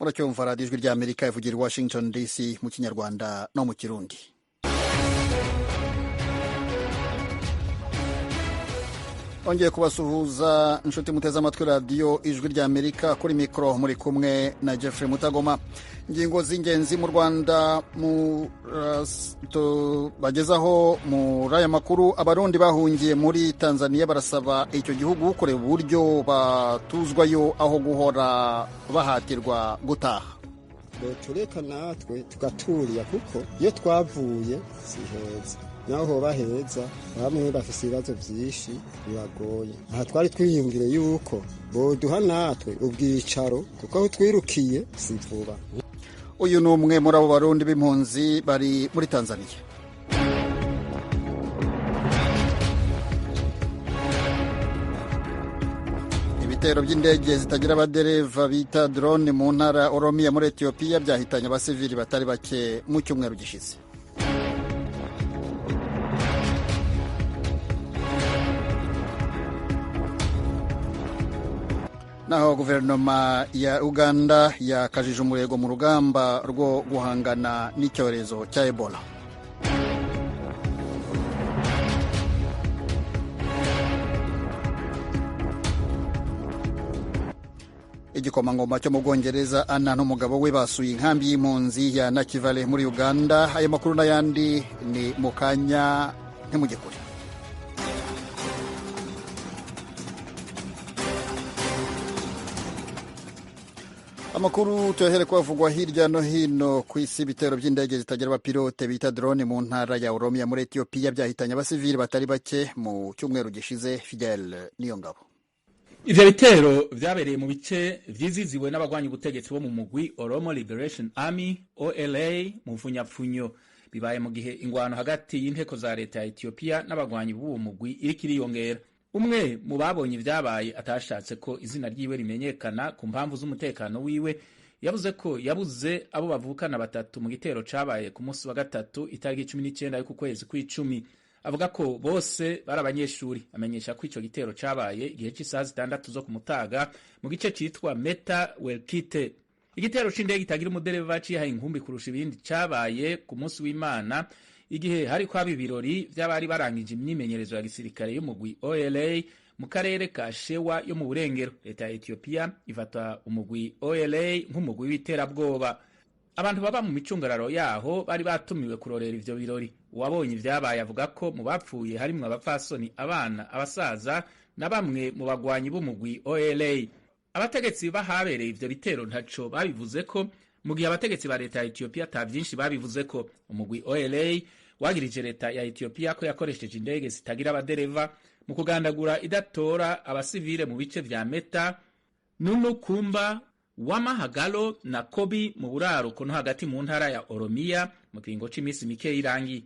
Muracyumva radiyo Ijwi ry'Amerika ivugira i Washington DC mu Kinyarwanda no mu Kirundi. Ongeye kubasuhuza inshuti muteze amatwi radiyo Ijwi ry'Amerika. Kuri mikoro muri kumwe na Jeffrey Mutagoma. Ingingo z'ingenzi mu Rwanda bagezaho muri aya makuru: Abarundi bahungiye muri Tanzania barasaba icyo gihugu kureba uburyo batuzwayo aho guhora bahatirwa gutaha. Tureka natwe tugaturiya, kuko iyo twavuye si heza, naho hoba heza bamwe bafise ibibazo byinshi biragoye. Aha twari twiyumvire yuko boduha natwe ubwicaro, kuko aho twirukiye si vuba. Uyu ni umwe muri abo Barundi b'impunzi bari muri Tanzania. Ibitero by'indege zitagira abadereva bita drone mu ntara Oromiya muri Etiyopiya byahitanye abasivili batari bake mu cyumweru gishize. Naho guverinoma ya Uganda yakajije umurego mu rugamba rwo guhangana n'icyorezo cya Ebola. Igikomangoma cyo mu Bwongereza Anna n'umugabo we basuye inkambi y'impunzi ya Nakivale muri Uganda. Ayo makuru n'ayandi ni mu kanya, ntimujye kure. Amakuru tuyahere kwavugwa hirya no hino ku isi. Ibitero by'indege zitagira abapilote bita drone mu ntara ya Oromiya muri Etiyopiya byahitanye abasivili batari bake mu cyumweru gishize. Fidel Niyongabo. Ivyo bitero vyabereye mu bice vyiziziwe n'abagwanya ubutegetsi bo mu mugwi Oromo Liberation Army, OLA mu mfunyapfunyo. Bibaye mu gihe ingwano hagati y'inteko za leta ya Ethiopia n'abagwanyi b'uwo mugwi iriko iriyongera. Umwe mu babonye ivyabaye atashatse ko izina ryiwe rimenyekana ku mpamvu z'umutekano wiwe, yavuze ko yabuze abo bavukana batatu mu gitero cabaye ku munsi wa gatatu, itariki 19 y'uku kwezi kw'icumi. Avuga ko bose bari abanyeshuri. Amenyesha ko ico gitero cabaye igihe c'isaha 6 zo ku mutaga mu gice citwa Meta Welkite. Igitero c'indege itagira umudereva cihaye inkumbi kurusha ibindi cabaye ku munsi w'Imana, igihe hariko haba ibirori vy'abari barangije imyimenyerezo ya gisirikare y'umugwi OLA mu karere ka Shewa yo mu burengero. Leta ya Ethiopia ifata umugwi OLA nk'umugwi w'iterabwoba. Abantu baba mu micungararo yaho bari batumiwe kurorera ivyo birori. Uwabonye ivyabaye avuga ko mu bapfuye harimwo abapfasoni, abana, abasaza na bamwe mu bagwanyi b'umugwi OLA. Abategetsi bahabereye ivyo bitero ntaco babivuzeko, mu gihe abategetsi ba leta ya Ethiopia ata vyinshi babivuzeko. Umugwi OLA wagirije leta ya Ethiopia ko yakoresheje indege zitagira abadereva mu kugandagura idatora abasivile mu bice vya Meta, Nunukumba, Wamahagalo na Kobi mu buraruko no hagati mu ntara ya Oromiya mu kiringo c'imisi mike irangiye.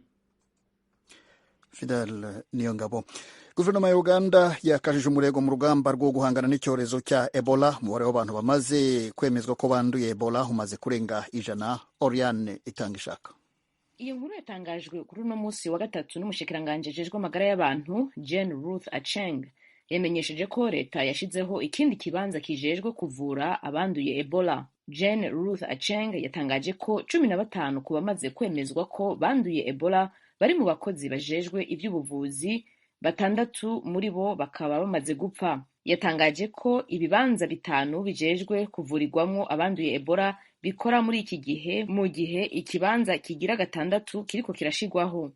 Fidel Niyongabo. Guverinoma ya Uganda yakajije umurego mu rugamba rwo guhangana n'icyorezo cya Ebola. Umubare w'abantu bamaze kwemezwa ko banduye Ebola umaze kurenga 100. Oriane itanga ishaka. Iyo nkuru yatangajwe kuri uno munsi wa gatatu n'umushikiranganji ajejwe amagara y'abantu, Jane Ruth Acheng. Yamenyesheje ko leta yashizeho ikindi kibanza kijejwe kuvura abanduye Ebola. Jane Ruth Acheng yatangaje ko 15 ku bamaze kwemezwa ko banduye Ebola bari mu bakozi bajejwe ivy'ubuvuzi, batandatu muri bo bakaba bamaze gupfa. Yatangaje ko ibibanza bitanu bijejwe kuvurirwamwo abanduye Ebola bikora muri iki gihe, mu gihe ikibanza kigira gatandatu kiriko kirashigwaho.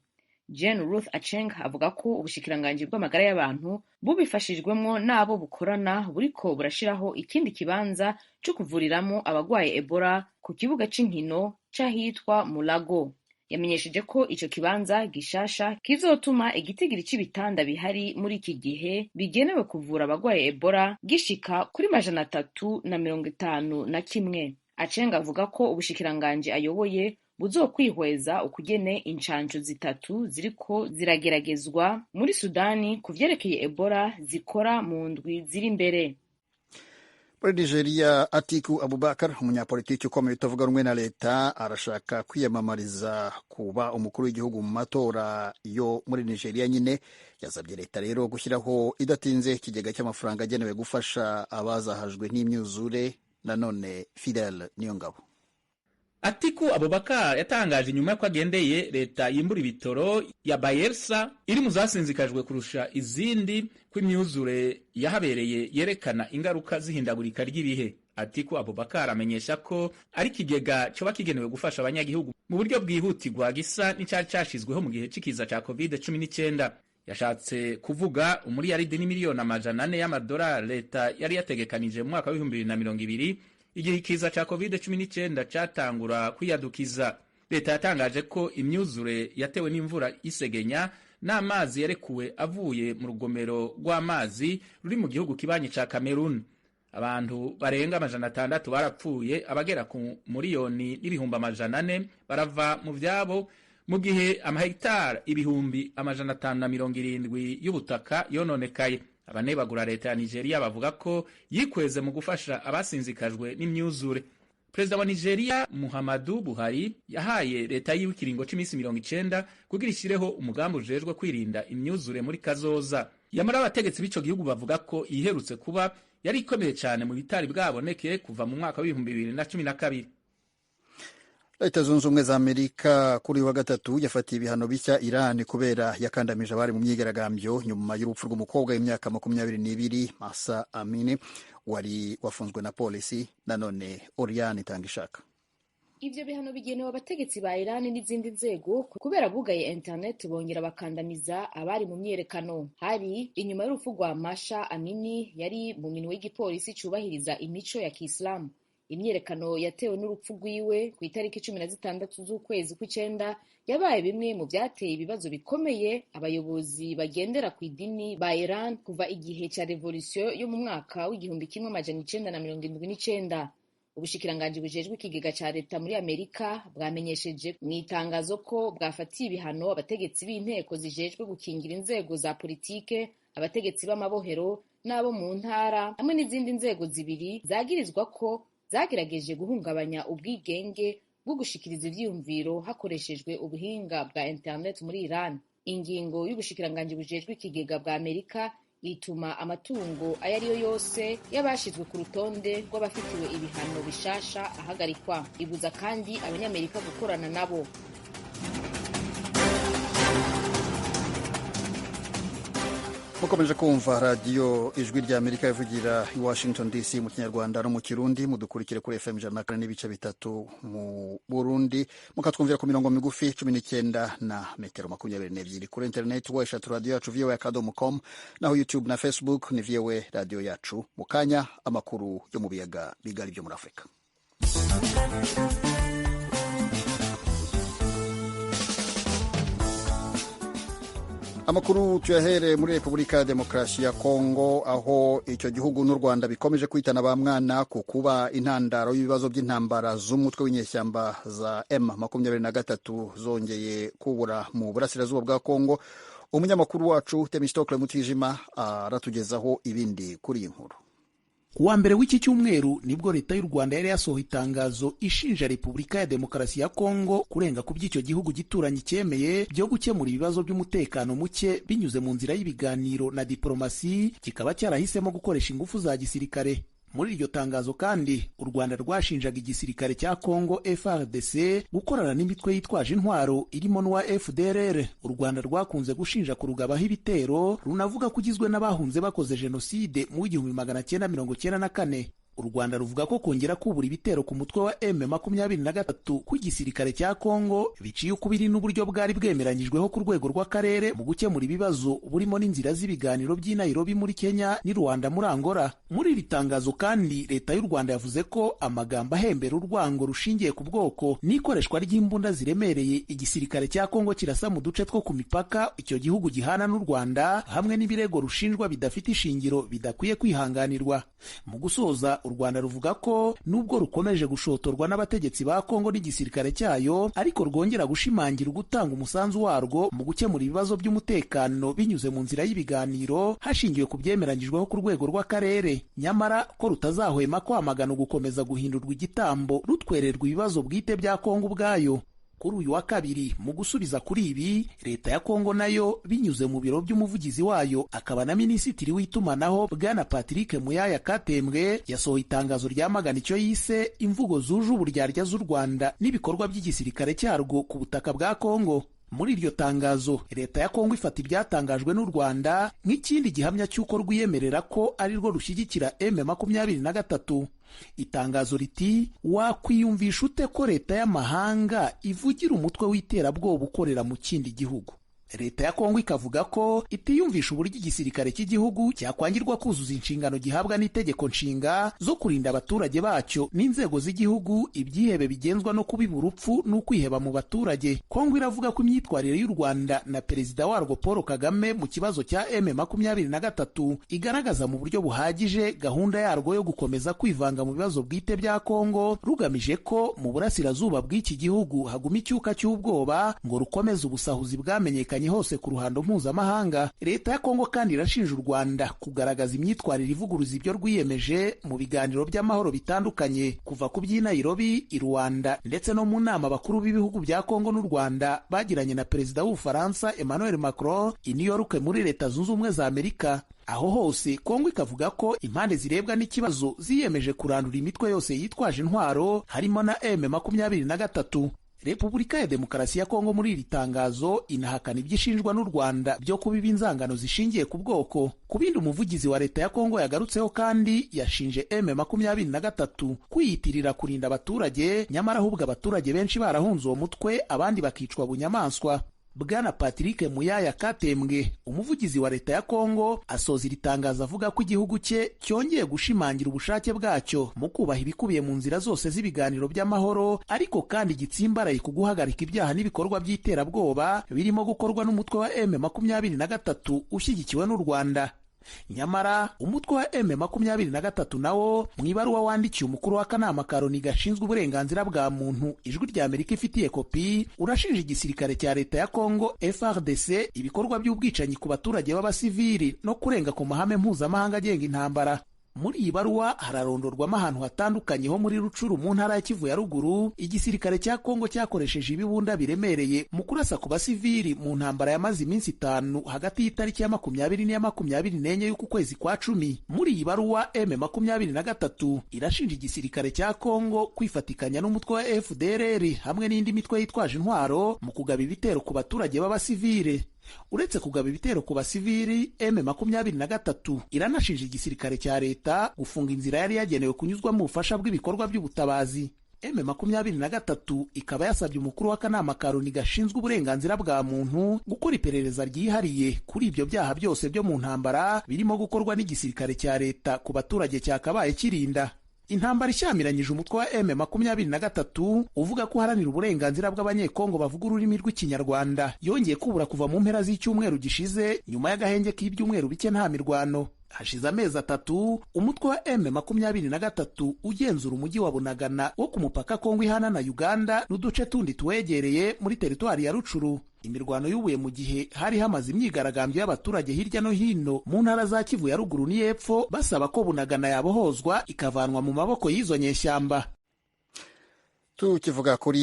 Jane Ruth Acheng avuga ko ubushikiranganji bw'amagara y'abantu bubifashijwemwo n'abo bukorana buriko burashiraho ikindi kibanza co kuvuriramwo abagwaye Ebola ku kibuga c'inkino c'ahitwa Mulago. Yamenyesheje ko ico kibanza gishasha kizotuma igitigiri c'ibitanda bihari muri iki gihe bigenewe kuvura abagwaye Ebola gishika kuri 351. Acheng avuga ko ubushikiranganji ayoboye buzokwihweza ukugene incanco zitatu ziriko zirageragezwa muri Sudani ku vyerekeye Ebola zikora mu ndwi ziri imbere. Muri Nigeria, Atiku Abubakar, umunyapolitiki ukomeye utavuga rumwe na leta, arashaka kwiyamamariza kuba umukuru w'igihugu mu matora yo muri Nigeria nyine. Yasabye leta rero gushyiraho idatinze ikigega cy'amafaranga agenewe gufasha abazahajwe n'imyuzure. Nanone Fidel Niyongabo. Atiku Abubakar yatangaje inyuma y'uko agendeye leta yimbura ibitoro ya Bayelsa iri mu zasinzikajwe kurusha izindi ko imyuzure yahabereye yerekana ingaruka z'ihindagurika ry'ibihe. Atiku Abubakar amenyesha ko ari ikigega coba kigenewe gufasha abanyagihugu mu buryo bwihutirwa, gisa n'icari cashizweho mu gihe c'ikiza ca COVID-19. Yashatse kuvuga umuriyaridi n'imiliyoni 400 y'amadolari leta yari yategekanije mu mwaka wa 2020, igihe ikiza ca COVID-19 catangura kwiyadukiza. Leta yatangaje ko imyuzure yatewe n'imvura y'isegenya n'amazi yarekuwe avuye mu rugomero rw'amazi ruri mu gihugu kibanyi ca Cameroon. Abantu barenga 600 barapfuye, abagera ku 1,400,000 barava mu vyabo, mu gihe amahegitari 570,000 y'ubutaka yononekaye. Abanebagura leta ya Nigeria bavuga ko yikweze mu gufasha abasinzikajwe n'imyuzure. Perezida wa Nigeria Muhammadu Buhari yahaye leta yiwe ikiringo c'imisi 90 kugira ishireho umugambi ujejwe kwirinda imyuzure muri kazoza. Yamara abategetsi b'ico gihugu bavuga ko iyiherutse kuba yari ikomeye cyane mu bitari bwaboneke kuva mu mwaka wa 2012. Leta Zunze Ubumwe za Amerika kuri uyu wa gatatu yafatiye ibihano bishya Iran kubera yakandamije abari mu myigaragambyo nyuma y'urupfu rw'umukobwa w'imyaka 22 Masa Amini wari wafunzwe na polisi. Nanone Oriane Itangishaka. Ivyo bihano bigenewe abategetsi ba Iran n'izindi nzego kubera bugaye internet bongera bakandamiza abari mu myerekano. Hari inyuma y'urupfu rwa Masha Amini yari mu minwe y'igipolisi cubahiriza imico ya Kiislamu. Imyerekano yatewe n'urupfu rwiwe ku itariki 16 z'ukwezi kw'icenda yabaye bimwe mu vyateye ibibazo bikomeye abayobozi bagendera ku idini ba Iran kuva igihe ca revolution yo mu mwaka wa 1979. Ubushikiranganji bujejwe ikigega ca leta muri Amerika bwamenyesheje mu itangazo ko bwafatiye ibihano abategetsi b'inteko zijejwe gukingira inzego za politike, abategetsi b'amabohero n'abo mu ntara, hamwe n'izindi nzego zibiri zagirizwa ko zagerageje guhungabanya ubwigenge bwo gushikiriza ivyiyumviro hakoreshejwe ubuhinga bwa internet muri Iran. Ingingo y'ubushikiranganji bujejwe ikigega bwa Amerika ituma amatungo ayo ariyo yose y'abashizwe ku rutonde rw'abafitiwe ibihano bishasha ahagarikwa. Ibuza kandi abanyamerika gukorana nabo. Mukomeje kumva radiyo Ijwi rya Amerika ivugira i Washington DC mu Kinyarwanda no mu Kirundi. Mudukurikire kuri FM 104.3 mu Burundi, mukatwumvira ku mirongo migufi 19 na metero 22, kuri interineti www.radiyoyacuvoa.com, naho YouTube na Facebook ni VOA Radiyo Yacu. Mu kanya, amakuru yo mu biyaga bigari byo muri Afurika. Amakuru tuyahere muri Repubulika ya Demokarasi ya Kongo, aho icyo gihugu n'u Rwanda bikomeje kwitana ba mwana ku kuba intandaro y'ibibazo by'intambara z'umutwe w'inyeshyamba za M23 zongeye kubura mu burasirazuba bwa Kongo. Umunyamakuru wacu Temistokle Mutijima aratugezaho ibindi kuri iyi nkuru. Kuwa mbere w'iki cyumweru nibwo leta y'u Rwanda yari yasohoye itangazo ishinja Repubulika ya Demokarasi ya Kongo kurenga ku by'icyo gihugu gituranyi cyemeye byo gukemura ibibazo by'umutekano muke binyuze mu nzira y'ibiganiro na diplomasi, kikaba cyarahisemo gukoresha ingufu za gisirikare. Muri iryo tangazo kandi u Rwanda rwashinjaga igisirikare cya Kongo FARDC gukorana n'imitwe yitwaje intwaro irimo n'uwa FDLR. U Rwanda rwakunze gushinja kurugabaho ibitero, runavuga ko ugizwe n'abahunze bakoze jenoside mu 1994. U Rwanda ruvuga ko kongera kubura ibitero ku mutwe wa M23 kw'igisirikare cya Kongo biciye ukubiri n'uburyo bwari bwemeranyijweho ku rwego rw'akarere mu gukemura ibibazo, burimo n'inzira z'ibiganiro by'i Nairobi muri Kenya n'i Rwanda muri Angola. Muri iri tangazo kandi leta y'u Rwanda yavuze ko amagambo ahembera urwango rushingiye ku bwoko n'ikoreshwa ry'imbunda ziremereye igisirikare cya Kongo kirasa mu duce two ku mipaka icyo gihugu gihana n'u Rwanda, hamwe n'ibirego rushinjwa bidafite ishingiro, bidakwiye kwihanganirwa. Mu gusoza, u Rwanda ruvuga ko nubwo rukomeje gushotorwa n'abategetsi ba Kongo n'igisirikare cyayo, ariko rwongera gushimangira gutanga umusanzu warwo mu gukemura ibibazo by'umutekano binyuze mu nzira y'ibiganiro hashingiwe ku byemeranyijweho ku rwego rw'akarere, nyamara ko rutazahwema kwamagana gukomeza guhindurwa igitambo rutwererwa ibibazo bwite bya Kongo ubwayo. Kuri uyu wa kabiri, mu gusubiza kuri ibi, leta ya Kongo nayo binyuze mu biro by'umuvugizi wayo akaba na minisitiri w'itumanaho Bwana Patrick Muyaya Katembwe, yasohoye itangazo ryamagana icyo yise imvugo zuje uburyarya z'u Rwanda n'ibikorwa by'igisirikare cyarwo ku butaka bwa Kongo. Muri iryo tangazo, leta ya Kongo ifata ibyatangajwe n'u Rwanda nk'ikindi gihamya cy'uko rwiyemerera ko ari rwo rushyigikira M23. Itangazo riti: wakwiyumvisha ute ko leta y'amahanga ivugira umutwe w'iterabwoba ukorera mu kindi gihugu? Leta ya Kongo ikavuga ko itiyumvisha uburyo igisirikare cy'igihugu cyakwangirwa kuzuza inshingano gihabwa n'itegeko nshinga zo kurinda abaturage bacyo n'inzego z'igihugu ibyihebe bigenzwa no kubiba urupfu n'ukwiheba mu baturage. Kongo iravuga ko imyitwarire y'u Rwanda na perezida warwo Paul Kagame mu kibazo cya M23 igaragaza mu buryo buhagije gahunda yarwo yo gukomeza kwivanga mu bibazo bwite bya Kongo, rugamije ko mu burasirazuba bw'iki gihugu haguma icyuka cy'ubwoba ngo rukomeze ubusahuzi bwamenyekanye hose ku ruhando mpuzamahanga. Leta ya Kongo kandi irashinja u Rwanda kugaragaza imyitwarire ivuguruza ibyo rwiyemeje mu biganiro by'amahoro bitandukanye, kuva ku by'i Nairobi, i Rwanda ndetse no mu nama bakuru b'ibihugu bya Kongo n'u Rwanda bagiranye na perezida w'Ubufaransa Emmanuel Macron i New York muri Leta Zunze Ubumwe za Amerika. Aho hose Kongo ikavuga ko impande zirebwa n'ikibazo ziyemeje kurandura imitwe yose yitwaje intwaro harimo na M23. Repubulika ya Demokarasi ya Kongo muri iri tangazo inahakana ibyishinjwa n'u Rwanda byo kubiba inzangano zishingiye ku bwoko. Ku bindi umuvugizi wa leta ya Kongo yagarutseho kandi, yashinje M23 kwiyitirira kurinda abaturage, nyamara ahubwo abaturage benshi barahunze uwo mutwe, abandi bakicwa bunyamaswa. Bwana Patrick Muyaya Katembwe, umuvugizi wa leta ya Kongo, asoza iri tangazo avuga ko igihugu cye cyongeye gushimangira ubushake bwacyo mu kubaha ibikubiye mu nzira zose z'ibiganiro by'amahoro, ariko kandi gitsimbaraye ku guhagarika ibyaha n'ibikorwa by'iterabwoba birimo gukorwa n'umutwe wa M23 ushyigikiwe n'u Rwanda. Nyamara umutwe wa M23 nawo mu ibaruwa wandikiye umukuru w'akanama ka Loni gashinzwe uburenganzira bwa muntu, Ijwi rya Amerika ifitiye kopi, urashinja igisirikare cya leta ya Kongo FARDC ibikorwa by'ubwicanyi ku baturage b'abasivili no kurenga ku mahame mpuzamahanga agenga intambara. Muri iyi baruwa hararondorwamo ahantu hatandukanye ho muri Rucuru mu ntara ya Kivu ya ruguru igisirikare cya Kongo cyakoresheje ibibunda biremereye mu kurasa ku basivili mu ntambara yamaze iminsi 5 hagati y'itariki ya 20 n'iya 24 y'uku kwezi kwa 10. Muri iyi baruwa M23 irashinja igisirikare cya Kongo kwifatikanya n'umutwe wa FDLR hamwe n'indi mitwe yitwaje intwaro mu kugaba ibitero ku baturage b'abasivile. Uretse kugaba ibitero ku basivili, M23 iranashinja igisirikare cya leta gufunga inzira yari yagenewe kunyuzwamo ubufasha bw'ibikorwa by'ubutabazi. M23 ikaba yasabye umukuru w'akanama ka Loni gashinzwe uburenganzira bwa muntu gukora iperereza ryihariye kuri ibyo byaha byose byo mu ntambara birimo gukorwa n'igisirikare cya leta ku baturage cyakabaye kirinda. Intambara ishyamiranyije umutwe wa M23 uvuga ko uharanira uburenganzira bw'Abanyekongo bavuga ururimi rw'Ikinyarwanda yongeye kubura kuva mu mpera z'icyumweru gishize nyuma y'agahenge k'ibyumweru bike nta mirwano. Hashize amezi 3 umutwe wa M23 ugenzura umujyi wa Bunagana wo ku mupaka Kongo ihana na Uganda n'uduce tundi tuwegereye muri teritwari ya Rucuru. Imirwano y'ubuye mu gihe hari hamaze imyigaragambyo y'abaturage hirya no hino mu ntara za Kivu ya ruguru n'iyepfo basaba ko Bunagana yabohozwa ikavanwa mu maboko y'izo nyeshyamba. Tukivuga kuri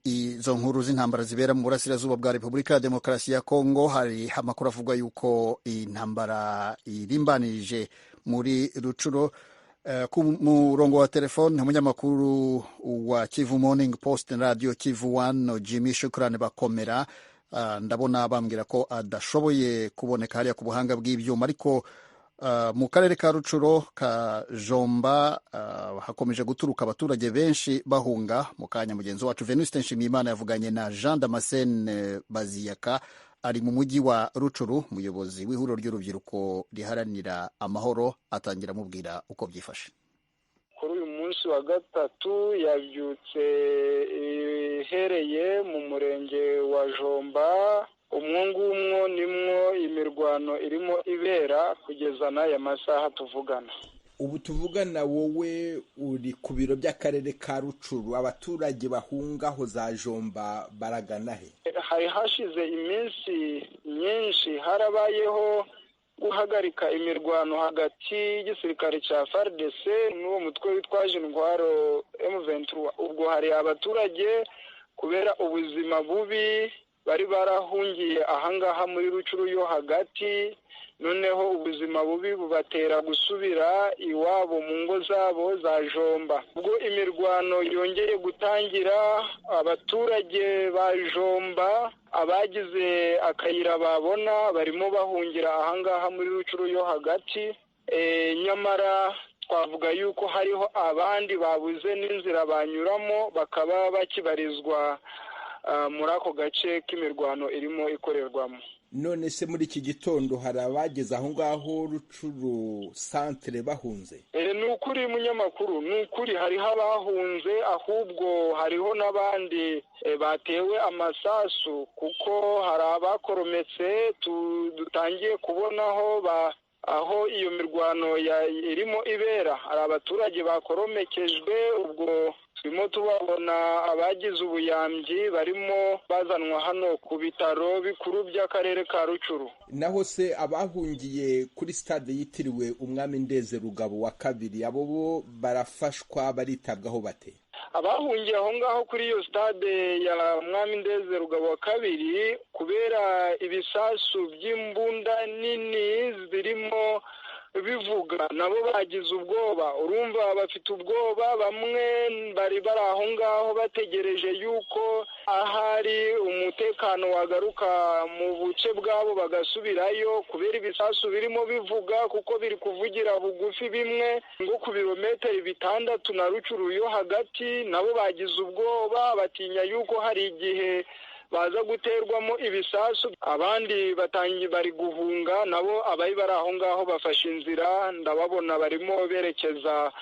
izo nkuru z'intambara zibera mu burasirazuba bwa Repubulika ya Demokarasi ya Kongo, hari amakuru avuga yuko intambara irimbanije muri Rucuro. Ku murongo wa telefone umunyamakuru wa Kivu Morning Post Radio Kivu One Jimmy Shukrani Bakomera, ndabona bambwira ko adashoboye kuboneka hariya ku buhanga bw'ibyuma, ariko mu karere ka Rucuro ka Jomba hakomeje guturuka abaturage benshi bahunga. Mu kanya mugenzi wacu Venuste Nshimiyimana yavuganye na Jean Damascene Baziyaka ari mu mujyi wa Rucuru, umuyobozi w'ihuriro ry'urubyiruko riharanira amahoro, atangira amubwira uko byifashe. Kuri uyu munsi wa gatatu yabyutse ihereye mu murenge wa Jomba, umwo ngumwo nimwo imirwano irimo ibera kugeza n'aya masaha tuvugana. Ubu tuvugana wowe uri ku biro by'akarere ka Rucuru, abaturage bahungaho za Jomba baragana he? Hari hashize iminsi myinshi harabayeho guhagarika imirwano hagati y'igisirikare cya FARDC n'uwo mutwe witwaje intwaro M23. Ubwo hari abaturage kubera ubuzima bubi bari barahungiye ahangaha muri Rucuru yo hagati, noneho ubuzima bubi bubatera gusubira iwabo mu ngo zabo za Jomba. Ubwo imirwano yongeye gutangira, abaturage ba Jomba abagize akayira babona barimo bahungira ahangaha muri Rucuru yo hagati. Nyamara twavuga yuko hariho abandi babuze n'inzira banyuramo bakaba bakibarizwa muri ako gace k'imirwano irimo ikorerwamo. None se muri iki gitondo hari abageze aho ngaho Rucuru santere bahunze? Ni ukuri munyamakuru, ni ukuri hariho abahunze, ahubwo hariho n'abandi batewe amasasu, kuko hari abakorometse dutangiye kubonaho aho iyo mirwano irimo ibera. Hari abaturage bakoromekejwe, ubwo turimo tubabona abagize ubuyambi barimo bazanwa hano ku bitaro bikuru by'akarere ka Rucuru. Naho se abahungiye kuri stade yitiriwe Umwami Ndeze Rugabo wa kabiri, abo bo barafashwa, baritabwaho bate? Abahungiye aho ngaho kuri iyo stade ya Mwami Ndeze Rugabo wa kabiri, kubera ibisasu by'imbunda nini zirimo bivuga, nabo bagize ubwoba. Urumva bafite ubwoba, bamwe bari bari aho ngaho bategereje yuko ahari umutekano wagaruka mu buce bwabo bagasubirayo, kubera ibisasu birimo bivuga, kuko biri kuvugira bugufi bimwe ngo ku birometero 6 na Rucuru yo hagati. Nabo bagize ubwoba, batinya yuko hari igihe baza guterwamo ibisasu. Abandi batangiye bari guhunga, nabo abari bari aho ngaho bafashe inzira, ndababona barimo berekeza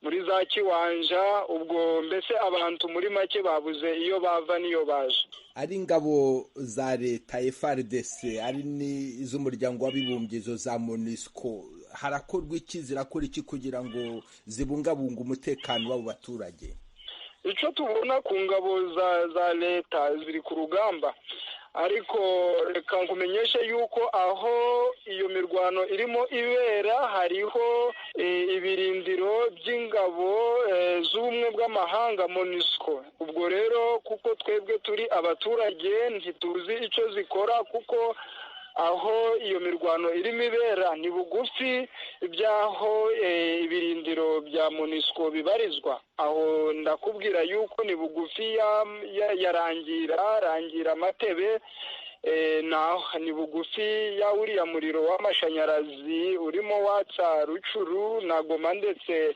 muri za Kiwanja. Ubwo mbese abantu muri make babuze iyo bava niyo baje. Ari ingabo za leta FARDC, ari n'iz'umuryango w'abibumbye izo za MONUSCO, harakorwa iki, zirakora iki kugira ngo zibungabunge umutekano w'abo baturage? Icyo tubona ku ngabo za leta ziri ku rugamba, ariko reka nkumenyeshe yuko aho iyo mirwano irimo ibera hariho ibirindiro by'ingabo z'ubumwe bw'amahanga MONUSCO. Ubwo rero kuko twebwe turi abaturage ntituzi icyo zikora, kuko aho iyo mirwano irimo ibera ni bugufi by'aho ibirindiro bya MONUSCO bibarizwa. Aho ndakubwira yuko ni bugufi ya Rangira Matebe, ni bugufi ya uriya muriro w'amashanyarazi urimo watsa Rucuru na Goma ndetse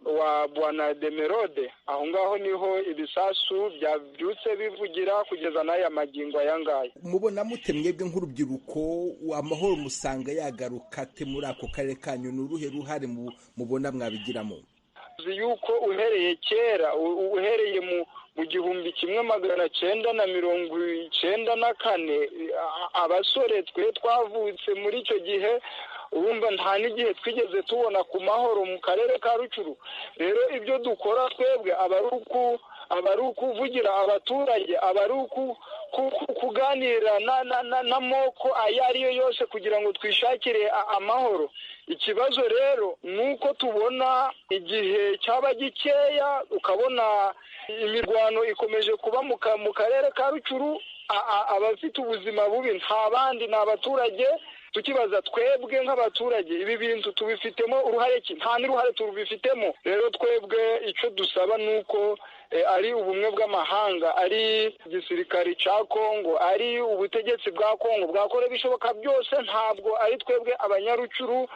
wa Bwana Demerode. Aho ngaho niho ibisasu byabyutse bivugira kugeza n'aya magingo aya ngaya. Mubona mute mwebwe nk'urubyiruko amahoro musanga yagaruka te muri ako karere kanyu? Ni uruhe ruhare mubona mwabigiramo? Yuko uhereye kera, uhereye mu 1994, abasore twe twavutse muri icyo gihe, urumva nta n'igihe twigeze tubona ku mahoro mu karere ka Rucuru. Rero ibyo dukora twebwe aba ari ukuvugira abaturage, aba ari kuganira n'amoko ayo ariyo yose kugira ngo twishakire amahoro. Ikibazo rero ni uko tubona igihe cyaba gikeya, ukabona imirwano ikomeje kuba mu karere ka Rucuru. Abafite ubuzima bubi nta bandi ni abaturage. Tukibaza twebwe nk'abaturage ibi bintu tubifitemo uruhare ki? Nta n'uruhare tubifitemo. Rero twebwe icyo dusaba ni uko ari ubumwe bw'amahanga, ari igisirikari cya Kongo, ari ubutegetsi bwa Kongo bwakora ibishoboka byose. Ntabwo ari twebwe abanyarucuru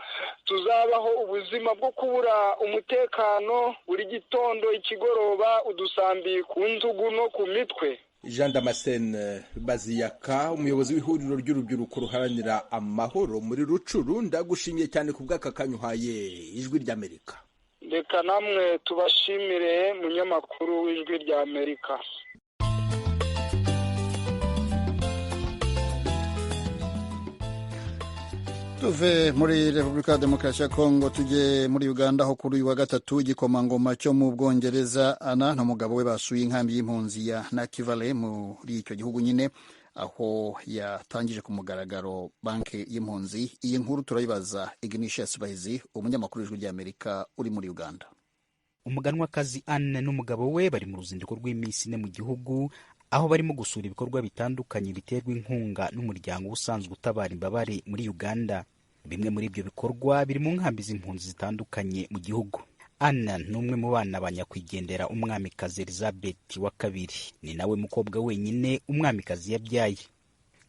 tuzabaho ubuzima bwo kubura umutekano buri gitondo, ikigoroba, udusambi ku ntugu no ku mitwe. Jean Damascene Baziyaka, umuyobozi w'ihuriro ry'urubyiruko ruharanira amahoro muri Rucuru, ndagushimiye cyane ku bw'aka kanya uhaye Ijwi ry'Amerika. Reka namwe tubashimire, munyamakuru w'Ijwi ry'Amerika. Tuve muri Repubulika ya Demokarasi ya Kongo tujye muri Uganda, aho kuri uyu wa gatatu igikomangoma cyo mu Bwongereza Anna n'umugabo we basuye inkambi y'impunzi ya Nakivale muri icyo gihugu nyine, aho yatangije ku mugaragaro banki y'impunzi. Iyi nkuru turayibaza Ignatius Bahizi, umunyamakuru w'Ijwi ry'Amerika uri muri Uganda. Umuganwakazi Anne n'umugabo we bari mu ruzinduko rw'iminsi 4 mu gihugu, aho barimo gusura ibikorwa bitandukanye biterwa inkunga n'umuryango usanzwe utabara imbabare muri Uganda. Bimwe muri ibyo bikorwa biri mu nkambi z'impunzi zitandukanye mu gihugu. Anna ni umwe mu bana ba nyakwigendera umwamikazi Elizabeth wa kabiri, ni nawe mukobwa wenyine umwamikazi yabyaye.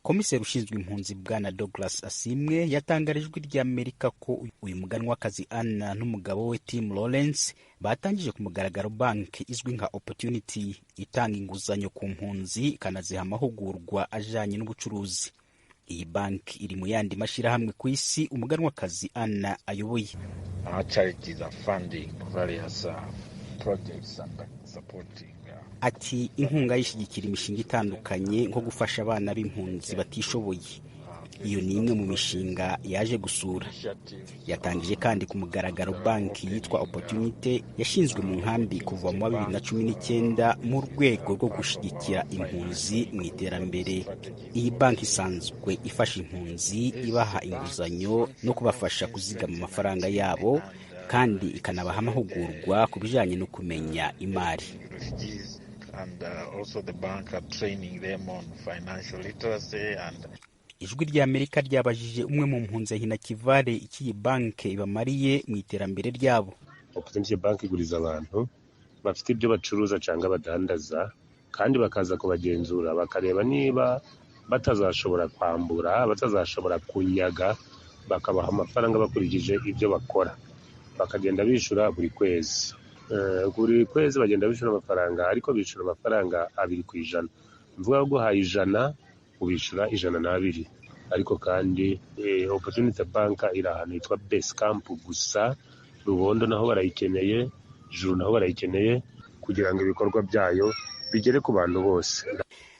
Komiseri ushinzwe impunzi Bwana Douglas Asimwe yatangarije Ijwi ry'Amerika ko uyu muganwakazi Anna n'umugabo we Tim Lawrence batangije ku mugaragaro banki izwi nka Opportunity itanga inguzanyo ku mpunzi ikanaziha amahugurwa ajanye n'ubucuruzi. Iyi banki iri mu yandi mashyirahamwe ku isi umuganwakazi Anna ayoboye. Ati inkunga yishyigikira imishinga itandukanye nko gufasha abana b'impunzi batishoboye. Iyo ni imwe mu mishinga yaje gusura. Yatangije kandi ku mugaragaro banki yitwa Opportunity yashinzwe mu nkambi kuva mu 2019 mu rwego rwo gushyigikira impunzi mu iterambere. Iyi banki isanzwe ifasha impunzi, ibaha inguzanyo no kubafasha kuzigama amafaranga yabo, kandi ikanabaha amahugurwa ku bijyanye no kumenya imari. Ijwi ry'Amerika ryabajije umwe mu mpunzi ya Hinakivale icyo iyi banki ibamariye mu iterambere ryabo. Opportunity Bank iguriza abantu bafite ibyo bacuruza cyangwa badandaza, kandi bakaza kubagenzura bakareba niba batazashobora kwambura, batazashobora kunyaga, bakabaha amafaranga bakurikije ibyo bakora, bakagenda bishyura buri kwezi. Buri kwezi bagenda bishyura amafaranga, ariko bishyura amafaranga 2%. Mvuga guhaye 100 ubishyura 102. Ariko kandi Opportunity Bank iri ahantu hitwa Base Camp gusa, Rubondo naho barayikeneye, Juru naho barayikeneye, kugira ngo ibikorwa byayo bigere ku bantu bose.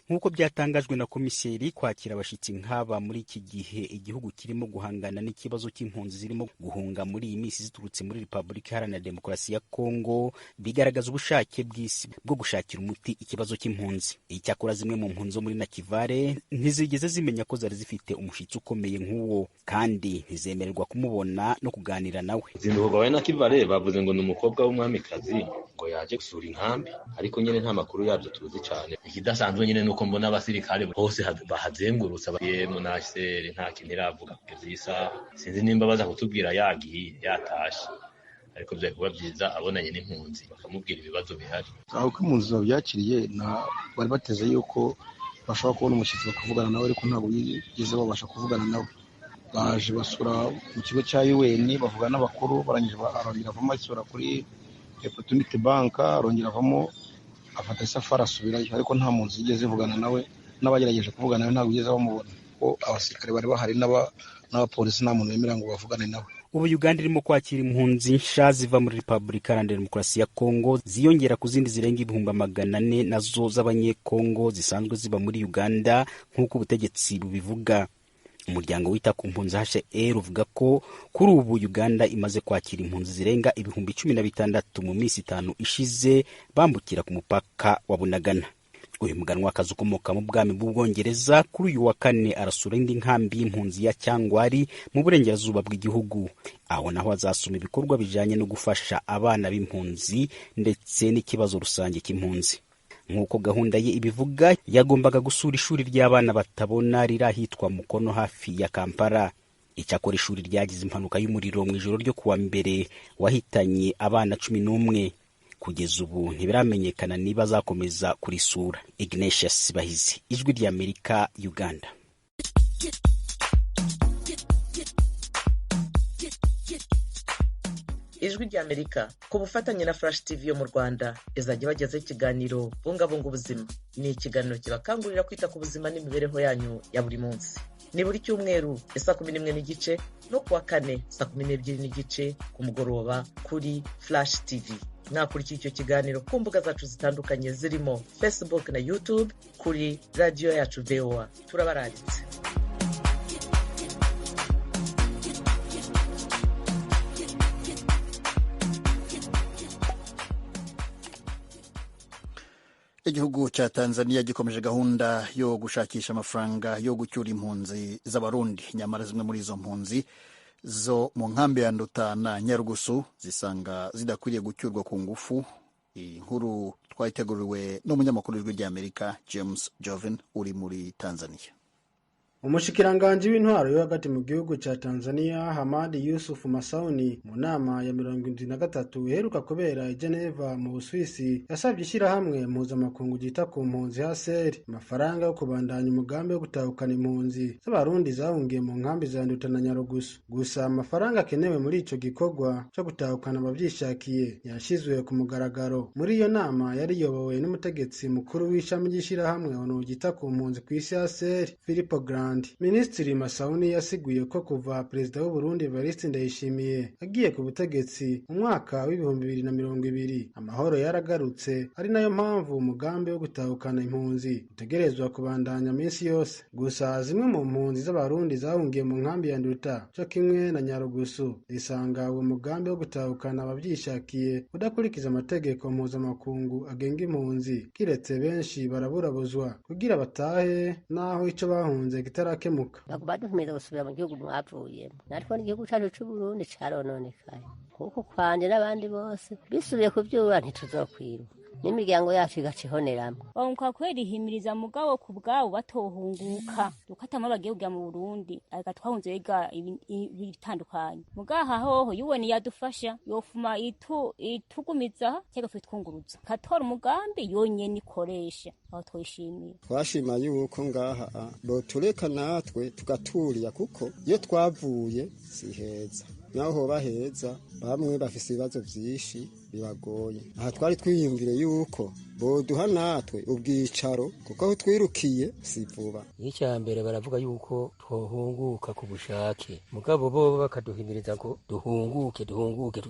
Nk'uko byatangajwe na komiseri, kwakira abashyitsi nk'aba muri iki gihe igihugu kirimo guhangana n'ikibazo cy'impunzi zirimo guhunga muri iyi minsi ziturutse muri Repubulika Iharanira Demokarasi ya Kongo, bigaragaza ubushake bw'isi bwo gushakira umuti ikibazo cy'impunzi. Icyakora zimwe mu mpunzi zo muri Nakivale ntizigeze zimenya ko zari zifite umushyitsi ukomeye nk'uwo, kandi ntizemererwa kumubona no kuganira nawe. Zinduhuga wa Nakivale bavuze ngo ni umukobwa w'umwamikazi ngo yaje gusura inkambi, ariko nyine nta makuru yabyo tuzi cyane. Ikidasanzwe nyine nuko mbona abasirikare hose bahazengurutse munasere nta kintu iravuga kugeza iyi saha. Sinzi nimba baza kutubwira yagiye yatashe, ariko byari kuba byiza abonanye n'impunzi bakamubwira ibibazo bihari. Aho ko impunzi babyakiriye bari bateze yuko bashobora kubona umushyitsi bakavugana nawe, ariko ntabwo bigeze babasha kuvugana nawe. Baje basura mu kigo cya UN bavugana n'abakuru, barangije arongera avamo asura kuri Opportunity Bank, arongera avamo afata isafari asubirayo, ariko nta mpunzi yigeze ivugana nawe, n'abagerageje kuvugana nawe ntabwo yigeze bamubona, ko abasirikare bari bahari n'abapolisi nta muntu wemera ngo bavugane nawe. Ubu Uganda irimo kwakira impunzi nsha ziva muri Repubulika Iharanira Demokarasi ya Kongo, ziyongera ku zindi zirenga 400,000 nazo z'abanyekongo zisanzwe ziba muri Uganda nk'uko ubutegetsi bubivuga. Umuryango wita ku mpunzi HCR uvuga ko kuri ubu Uganda imaze kwakira impunzi zirenga 16,000 mu minsi 5 ishize bambukira ku mupaka wa Bunagana. Uyu muganwakazi ukomoka mu bwami bw'Ubwongereza kuri uyu wa kane arasura indi nkambi y'impunzi ya Cyangwari mu burengerazuba bw'igihugu, aho naho azasoma ibikorwa bijanye no gufasha abana b'impunzi ndetse n'ikibazo rusange cy'impunzi. Nk'uko gahunda ye ibivuga, yagombaga gusura ishuri ry'abana batabona riri ahitwa Mukono hafi ya Kampala. Icyakora ishuri ryagize impanuka y'umuriro mu ijoro ryo kuwa mbere wahitanye abana 11. Kugeza ubu ntibiramenyekana niba azakomeza kurisura. Ignatius Bahizi, Ijwi ry'Amerika, Uganda. Ijwi ry'Amerika ku bufatanye na Flash TV yo mu Rwanda izajya ibagezaho ikiganiro Bungabunga Ubuzima. Ni ikiganiro kibakangurira kwita ku buzima n'imibereho yanyu ya buri munsi. Ni buri cyumweru saa 11:30 no kuwa kane saa 12:30 ku mugoroba kuri Flash TV. Mwakurikiye icyo kiganiro ku mbuga zacu zitandukanye zirimo Facebook na YouTube kuri radiyo yacu VOA. Turabararitse. Igihugu cya Tanzania gikomeje gahunda yo gushakisha amafaranga yo gucyura impunzi z'Abarundi. Nyamara zimwe muri izo mpunzi zo mu nkambi ya Nduta na Nyarugusu zisanga zidakwiriye gucyurwa ku ngufu. Iyi nkuru twayiteguriwe n'umunyamakuru w'Ijwi ry'Amerika James Joven uri muri Tanzania. Umushikiranganji w'intwaro yo hagati mu gihugu ca Tanzania Hamadi Yusuf Masauni mu nama ya 73 iheruka kubera i Geneva mu Busuwisi yasabye ishyirahamwe mpuzamakungu ryita ku mpunzi HCR amafaranga yo kubandanya umugambi wo gutahukana impunzi z'Abarundi zahungiye mu nkambi za Nduta na Nyarugusu. Gusa amafaranga akenewe muri ico gikorwa co gutahukana abavyishakiye yashizwe ku mugaragaro. Muri iyo nama yari iyobowe n'umutegetsi mukuru w'ishami ry'ishyirahamwe ONU ryita ku mpunzi kw'isi HCR Filippo Grandi. Minisitiri Masauni yasiguye ko kuva Perezida w'u Burundi Evariste Ndayishimiye agiye ku butegetsi mu mwaka w'2020 amahoro yaragarutse, ari nayo mpamvu umugambi wo gutahukana impunzi utegerezwa kubandanya minsi yose. Gusa zimwe mu mpunzi z'Abarundi zahungiye mu nkambi ya Nduta co kimwe na Nyarugusu zisanga uwo mugambi wo gutahukana abavyishakiye udakurikiza amategeko mpuzamakungu agenga impunzi, kiretse benshi baraburabuzwa kugira batahe naho ico bahunze kitarakemuka. Baguma duhimiriza gusubira mu gihugu mwavuyemo, natwe n'igihugu cacu c'Uburundi carononekaye, kuko kwanje n'abandi bose bisubiye kuvyura ntituzokwiruka n'imiryango yacu igaca ihoneramwo. Kwa kweli himiriza mugabo ku bwabo batohunguka dukatamo bagiye kujya mu Burundi ariko twahunze biga ibitandukanye mugaha hoho yuwe yadufasha yofuma itugumiza cyangwa twitwunguruza katora umugambi yonyene ikoresha aho twishimiye. Twashima yuko ngaha botureka natwe tugaturiya, kuko iyo twavuye si heza, naho hoba heza bamwe bafise ibibazo vyinshi bibagoye. Aha twari twiyumvire yuko boduha natwe ubwicaro, kuko aho twirukiye si vuba. Icya mbere baravuga yuko twohunguka ku bushake, mugabo bo bakaduhimiriza ngo duhunguke duhunguke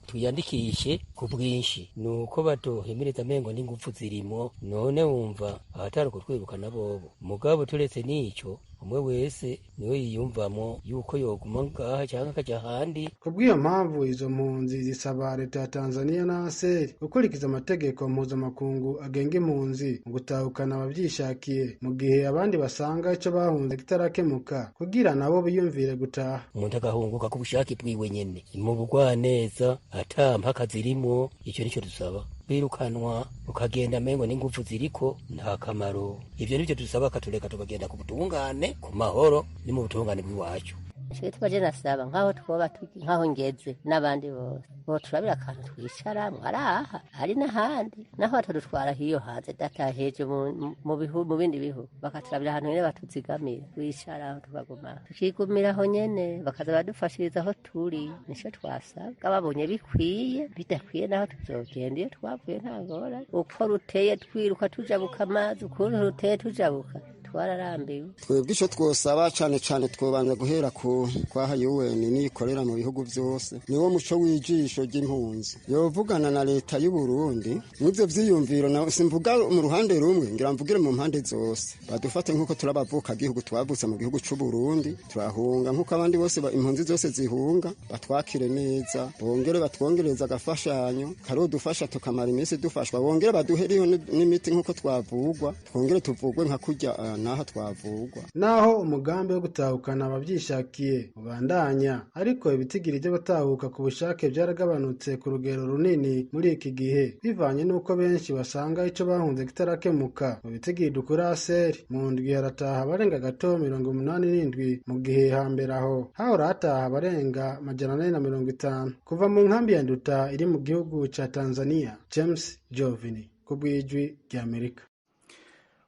twiyandikishe ku bwinshi. Nuko baduhimiriza mengo n'ingufu zirimo, none wumva ahatari kutwirukana bobo. Mugabo turetse n'ico, umwe wese niwe yiyumvamo yuko yoguma ngaha cyangwa akaja ahandi. Kubw'iyo mpamvu izo mpunzi zisaba leta ya Tanzania na ASER gukurikiza amategeko mpuzamakungu agenga impunzi mu gutahukana abavyishakiye, mu gihe abandi basanga ico bahunze kitarakemuka kugira nabo biyumvire gutaha. Umuntu agahunguka ku bushake bwiwe nyene mu bugwaneza ata mpaka zirimo, ico nico dusaba. Kwirukanwa ukagenda mengo n'ingufu ziriko nta kamaro. Ivyo nivyo dusaba, akatureka tukagenda ku butungane, ku mahoro ni mu butungane bw'iwacu. Ico twaje nasaba nkaho twoba nkaho ngeze n'abandi bose boturabira akantu twicaramwo, ari aha ari n'ahandi, naho batadutwara hiyo hanze dataheje mu bindi bihugu, bakaturabira ahantu nyene batuzigamira twicaraho tukaguma tukigumiraho nyene, bakaza badufashiriza aho turi. Nico twasaba, babonye bikwiye bidakwiye naho tuzogenda iyo twavuye nta ngorane. Uko ruteye twiruka tujabuka amazi, ukuntu ruteye tujabuka twararambiwe. Twebwe ico twosaba cane cane twobanza guhera ku kwaha UN nikorera mu bihugu vyose, niwo muco w'ijisho ry'impunzi yovugana na leta y'u Burundi mw'ivyo vyiyumviro. Na simvuga mu ruhande rumwe, ngira mvugire mu mpande zose, badufate nk'uko turabavuka gihugu, twavutse mu gihugu c'u Burundi, turahunga nk'uko abandi bose impunzi zose zihunga, batwakire neza, bongere batwongereza agafashanyo karodufasha tukamara iminsi dufashwa, bongere baduheriho n'imiti nk'uko twavugwa, twongere tuvugwe nka kurya naho twavugwa. Naho umugambi wo gutahukana abavyishakiye ubandanya, ariko ibitigiri by'abatahuka ku bushake byaragabanutse ku rugero runini muri iki gihe, bivanye n'uko benshi basanga ico bahunze kitarakemuka. Mu bitigiri dukura ASER mu ndwi harataha abarenga gato 87, mu gihe hambere aho hahora hataha abarenga 450. Kuva mu nkambi ya Nduta iri mu gihugu ca Tanzania, James Jovini ku bw'Ijwi ry'Amerika.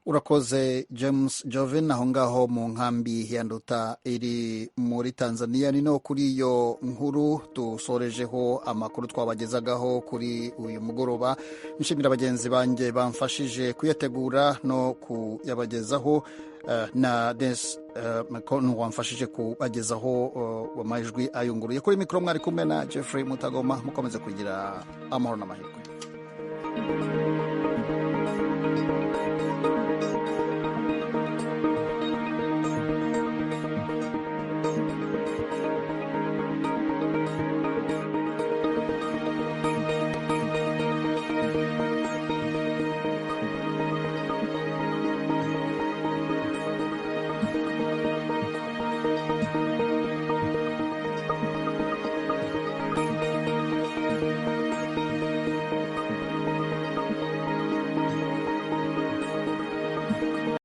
Urakoze James Joven aho ngaho mu nkambi ya Nduta iri muri Tanzania. Ni no kuri iyo nkuru dusorejeho amakuru twabagezagaho kuri uyu mugoroba. Nshimira bagenzi banjye bamfashije kuyategura no kuyabagezaho, na Des Mcon wamfashije kubagezaho amajwi ayunguruye. Kuri mikoro mwari kumwe na Jeffrey Mutagoma. Mukomeze kugira amahoro n'amahirwe.